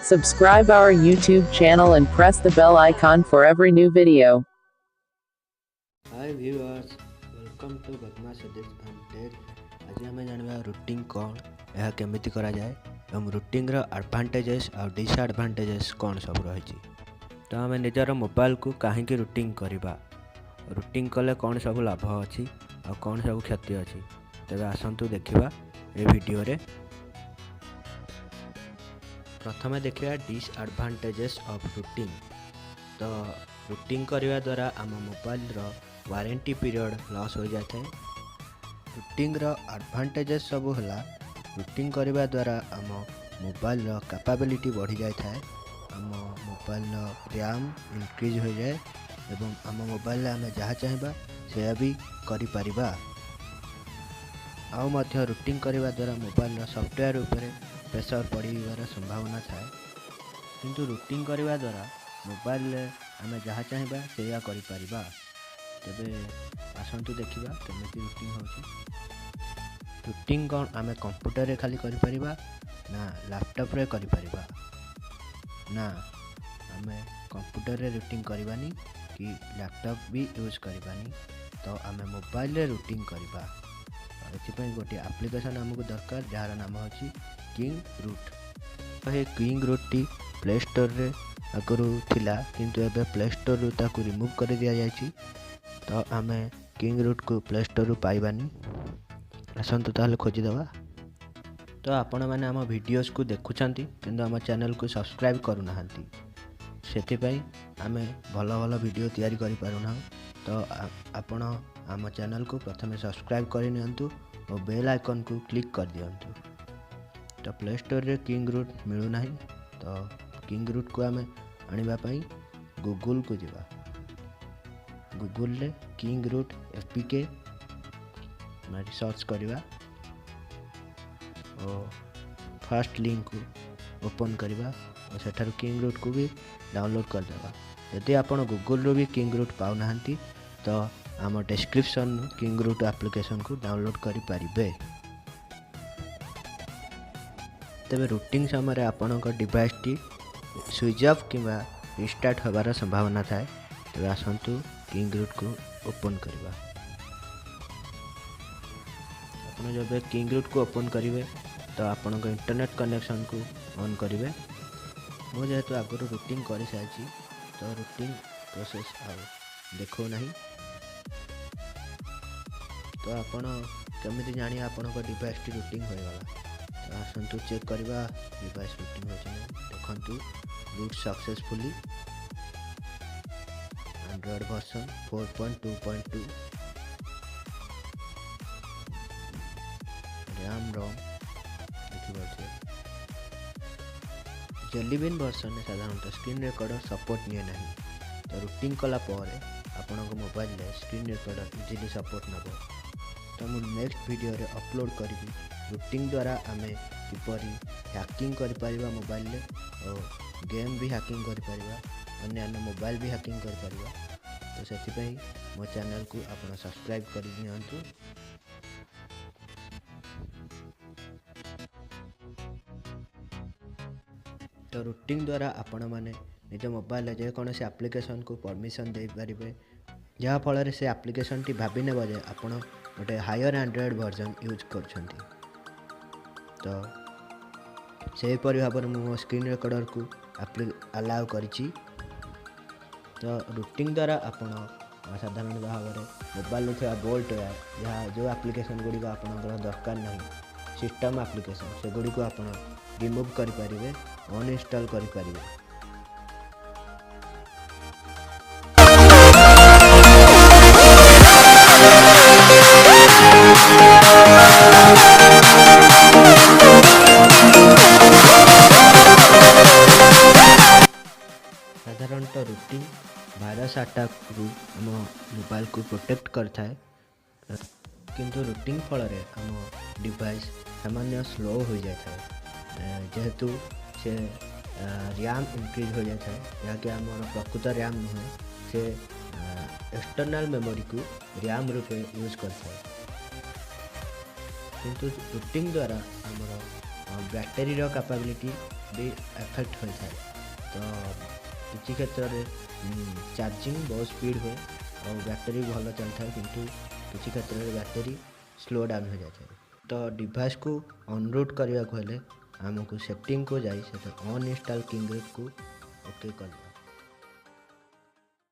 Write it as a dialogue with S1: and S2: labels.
S1: Subscribe our YouTube channel and press the bell icon for every new video.
S2: Hi viewers, welcome to Badmash Edits and Tech. ଆଜି ଆମେ ଜାଣିବା routing କ'ଣ, ଏହା କେମିତି କରାଯାଏ ଏବଂ ରୁଟିଂର ଆଡ଼ଭାଣ୍ଟେଜେସ୍ ଆଉ ଡିସଆଡ଼ଭାଣ୍ଟେଜେସ୍ କ'ଣ ସବୁ ରହିଛି। ତ ଆମେ ନିଜର ମୋବାଇଲକୁ କାହିଁକି ରୁଟିଂ କରିବା, ରୁଟିଂ କଲେ କ'ଣ ସବୁ ଲାଭ ଅଛି ଆଉ କ'ଣ ସବୁ କ୍ଷତି ଅଛି, ତେବେ ଆସନ୍ତୁ ଦେଖିବା ଏ ଭିଡ଼ିଓରେ। ପ୍ରଥମେ ଦେଖିବା ଡିସଆଡ଼ଭାଣ୍ଟେଜେସ୍ ଅଫ୍ ରୁଟିଂ। ତ ରୁଟିଂ କରିବା ଦ୍ୱାରା ଆମ ମୋବାଇଲର ୱାରେଣ୍ଟି ପିରିୟଡ଼ ଲସ୍ ହୋଇଯାଇଥାଏ। ରୁଟିଂର ଆଡ଼ଭାଣ୍ଟେଜେସ୍ ସବୁ ହେଲା, ରୁଟିଂ କରିବା ଦ୍ୱାରା ଆମ ମୋବାଇଲର କାପାବିଲିଟି ବଢ଼ିଯାଇଥାଏ, ଆମ ମୋବାଇଲର ର୍ୟାମ୍ ଇନକ୍ରିଜ୍ ହୋଇଯାଏ ଏବଂ ଆମ ମୋବାଇଲରେ ଆମେ ଯାହା ଚାହିଁବା ସେୟା ବି କରିପାରିବା। ଆଉ ମଧ୍ୟ ରୁଟିଂ କରିବା ଦ୍ୱାରା ମୋବାଇଲର ସଫ୍ଟୱେର୍ ଉପରେ ପ୍ରେସର ପଡ଼ିବାର ସମ୍ଭାବନା ଥାଏ। କିନ୍ତୁ ରୁଟିଂ କରିବା ଦ୍ୱାରା ମୋବାଇଲରେ ଆମେ ଯାହା ଚାହିଁବା ସେଇଆ କରିପାରିବା। ତେବେ ଆସନ୍ତୁ ଦେଖିବା କେମିତି ରୁଟିଂ ହେଉଛି। ରୁଟିଂ କ'ଣ ଆମେ କମ୍ପ୍ୟୁଟରରେ ଖାଲି କରିପାରିବା ନା ଲ୍ୟାପଟପ୍ରେ କରିପାରିବା? ନା, ଆମେ କମ୍ପ୍ୟୁଟରରେ ରୁଟିଂ କରିବାନି କି ଲ୍ୟାପଟପ୍ ବି ୟୁଜ୍ କରିବାନି, ତ ଆମେ ମୋବାଇଲରେ ରୁଟିଂ କରିବା। ଏଥିପାଇଁ ଗୋଟିଏ ଆପ୍ଲିକେସନ୍ ଆମକୁ ଦରକାର, ଯାହାର ନାମ ହେଉଛି କିଙ୍ଗ ରୁଟ୍। ତ ଏ କିଙ୍ଗ ରୁଟ୍ଟି ପ୍ଲେ ଷ୍ଟୋରରେ ଆଗରୁ ଥିଲା, କିନ୍ତୁ ଏବେ ପ୍ଲେ ଷ୍ଟୋରରୁ ତାକୁ ରିମୁଭ୍ କରିଦିଆଯାଇଛି। ତ ଆମେ କିଙ୍ଗ ରୁଟ୍କୁ ପ୍ଲେ ଷ୍ଟୋରରୁ ପାଇବାନି। ଆସନ୍ତୁ ତାହେଲେ ଖୋଜିଦେବା। ତ ଆପଣମାନେ ଆମ ଭିଡ଼ିଓସ୍କୁ ଦେଖୁଛନ୍ତି କିନ୍ତୁ ଆମ ଚ୍ୟାନେଲକୁ ସବସ୍କ୍ରାଇବ୍ କରୁନାହାନ୍ତି, ସେଥିପାଇଁ ଆମେ ଭଲ ଭଲ ଭିଡ଼ିଓ ତିଆରି କରିପାରୁନାହୁଁ। ତ ଆପଣ ଆମ ଚ୍ୟାନେଲକୁ ପ୍ରଥମେ ସବସ୍କ୍ରାଇବ୍ କରିନିଅନ୍ତୁ ଓ ବେଲ୍ ଆଇକନ୍କୁ କ୍ଲିକ୍ କରିଦିଅନ୍ତୁ। ତ ପ୍ଲେ ଷ୍ଟୋରରେ କିଙ୍ଗ ରୁଟ୍ ମିଳୁନାହିଁ, ତ କିଙ୍ଗ ରୁଟ୍କୁ ଆମେ ଆଣିବା ପାଇଁ ଗୁଗୁଲକୁ ଯିବା। ଗୁଗୁଲରେ କିଙ୍ଗ ରୁଟ୍ APK ମାରି ସର୍ଚ୍ଚ କରିବା ଓ ଫାର୍ଷ୍ଟ ଲିଙ୍କକୁ ଓପନ୍ କରିବା ଓ ସେଠାରୁ କିଙ୍ଗ ରୁଟ୍କୁ ବି ଡାଉନଲୋଡ଼୍ କରିଦେବା। ଯଦି ଆପଣ ଗୁଗୁଲରୁ ବି କିଙ୍ଗ ରୁଟ୍ ପାଉନାହାନ୍ତି, ତ ଆମ ଡେସ୍କ୍ରିପସନ୍ରୁ କିଙ୍ଗ ରୁଟ୍ ଆପ୍ଲିକେସନ୍କୁ ଡାଉନଲୋଡ଼୍ କରିପାରିବେ। ତେବେ ରୁଟିଂ ସମୟରେ ଆପଣଙ୍କ ଡିଭାଇସ୍ଟି ସୁଇଚ୍ ଅଫ୍ କିମ୍ବା ରିଷ୍ଟାର୍ଟ ହେବାର ସମ୍ଭାବନା ଥାଏ। ତେବେ ଆସନ୍ତୁ କିଙ୍ଗ ରୁଟ୍କୁ ଓପନ୍ କରିବା। ଆପଣ ଯେବେ କିଙ୍ଗ ରୁଟ୍କୁ ଓପନ୍ କରିବେ, ତ ଆପଣଙ୍କ ଇଣ୍ଟରନେଟ୍ କନେକ୍ସନ୍କୁ ଅନ୍ କରିବେ। ମୁଁ ଯେହେତୁ ଆଗରୁ ରୁଟିଂ କରିସାରିଛି, ତ ରୁଟିଂ ପ୍ରୋସେସ୍ ଆଉ ଦେଖାଉନାହିଁ। ତ ଆପଣ କେମିତି ଜାଣିବେ ଆପଣଙ୍କ ଡିଭାଇସ୍ଟି ରୁଟିଂ ହୋଇଗଲା? ତ ଆସନ୍ତୁ ଚେକ୍ କରିବା ଡିଭାଇସ୍ ରୁଟିଂ ହୋଇଛି ନା। ଦେଖନ୍ତୁ, root successfully, Android version 4.2.2, RAM ROM ଦେଖିପାରୁଥିବେ। ଜେଲିବିନ୍ ଭର୍ସନ୍ରେ ସାଧାରଣତଃ ସ୍କ୍ରିନ୍ ରେକର୍ଡ଼ର ସପୋର୍ଟ ନିଏ ନାହିଁ। ତ ରୁଟିଂ କଲା ପରେ ଆପଣଙ୍କ ମୋବାଇଲରେ ସ୍କ୍ରିନ୍ ରେକର୍ଡ଼ର ଇଜିଲି ସପୋର୍ଟ ନେବ। ତ ମୁଁ ନେକ୍ସଟ ଭିଡ଼ିଓରେ ଅପଲୋଡ଼ କରିବି ରୁଟିଂ ଦ୍ୱାରା ଆମେ କିପରି ହ୍ୟାକିଂ କରିପାରିବା ମୋବାଇଲରେ ଓ ଗେମ୍ ବି ହ୍ୟାକିଂ କରିପାରିବା, ଅନ୍ୟାନ୍ୟ ମୋବାଇଲ ବି ହ୍ୟାକିଂ କରିପାରିବା। ତ ସେଥିପାଇଁ ମୋ ଚ୍ୟାନେଲକୁ ଆପଣ ସବସ୍କ୍ରାଇବ୍ କରିନିଅନ୍ତୁ। ତ ରୁଟିଂ ଦ୍ୱାରା ଆପଣମାନେ ନିଜ ମୋବାଇଲରେ ଯେକୌଣସି ଆପ୍ଲିକେସନ୍କୁ ପରମିସନ୍ ଦେଇପାରିବେ, ଯାହାଫଳରେ ସେ ଆପ୍ଲିକେସନ୍ଟି ଭାବି ନେବ ଯେ ଆପଣ ଗୋଟେ ହାୟର ଆଣ୍ଡ୍ରଏଡ଼୍ ଭର୍ଜନ୍ ୟୁଜ୍ କରୁଛନ୍ତି। ତ ସେହିପରି ଭାବରେ ମୁଁ ମୋ ସ୍କ୍ରିନ୍ ରେକର୍ଡ଼ରକୁ ଆଲାଉ କରିଛି। ତ ରୁଟିଂ ଦ୍ୱାରା ଆପଣ ସାଧାରଣତଃ ଭାବରେ ମୋବାଇଲରେ ଥିବା ବୋଲ୍ଟୱେୟାର, ଯାହା ଯେଉଁ ଆପ୍ଲିକେସନ୍ ଗୁଡ଼ିକ ଆପଣଙ୍କର ଦରକାର ନାହିଁ, ସିଷ୍ଟମ୍ ଆପ୍ଲିକେସନ୍, ସେଗୁଡ଼ିକୁ ଆପଣ ରିମୁଭ୍ କରିପାରିବେ, ଅନଇନଷ୍ଟଲ୍ କରିପାରିବେ। ସାଧାରଣତଃ ରୁଟିଂ ଭାଇରସ୍ ଆଟାକ୍ରୁ ଆମ ମୋବାଇଲକୁ ପ୍ରୋଟେକ୍ଟ କରିଥାଏ, କିନ୍ତୁ ରୁଟିଂ ଫଳରେ ଆମ ଡିଭାଇସ୍ ସାମାନ୍ୟ ସ୍ଲୋ ହୋଇଯାଇଥାଏ, ଯେହେତୁ ସେ ର୍ୟାମ୍ ଇନକ୍ରିଜ୍ ହୋଇଯାଇଥାଏ, ଯାହାକି ଆମର ପ୍ରକୃତ ର୍ୟାମ୍ ନୁହେଁ, ସେ ଏକ୍ସଟର୍ନାଲ୍ ମେମୋରିକୁ ର୍ୟାମ୍ ରୂପେ ୟୁଜ୍ କରିଥାଏ। କିନ୍ତୁ ରୁଟିଂ ଦ୍ୱାରା ଆମର ବ୍ୟାଟେରୀର କାପାବିଲିଟି ବି ଏଫେକ୍ଟ ହୋଇଥାଏ। ତ କିଛି କ୍ଷେତ୍ରରେ ଚାର୍ଜିଂ ବହୁତ ସ୍ପିଡ଼ ହୁଏ ଆଉ ବ୍ୟାଟେରୀ ଭଲ ଚାଲିଥାଏ, କିନ୍ତୁ କିଛି କ୍ଷେତ୍ରରେ ବ୍ୟାଟେରୀ ସ୍ଲୋ ଡାଉନ୍ ହୋଇଯାଇଥାଏ। ତ ଡିଭାଇସ୍କୁ ଅନରୁଟ୍ କରିବାକୁ ହେଲେ ଆମକୁ ସେଟିଂକୁ ଯାଇ ସେଠି ଅନଇନଷ୍ଟଲ୍ କିଙ୍ଗଗ୍ରିପ୍କୁ ଓକେ କଲେ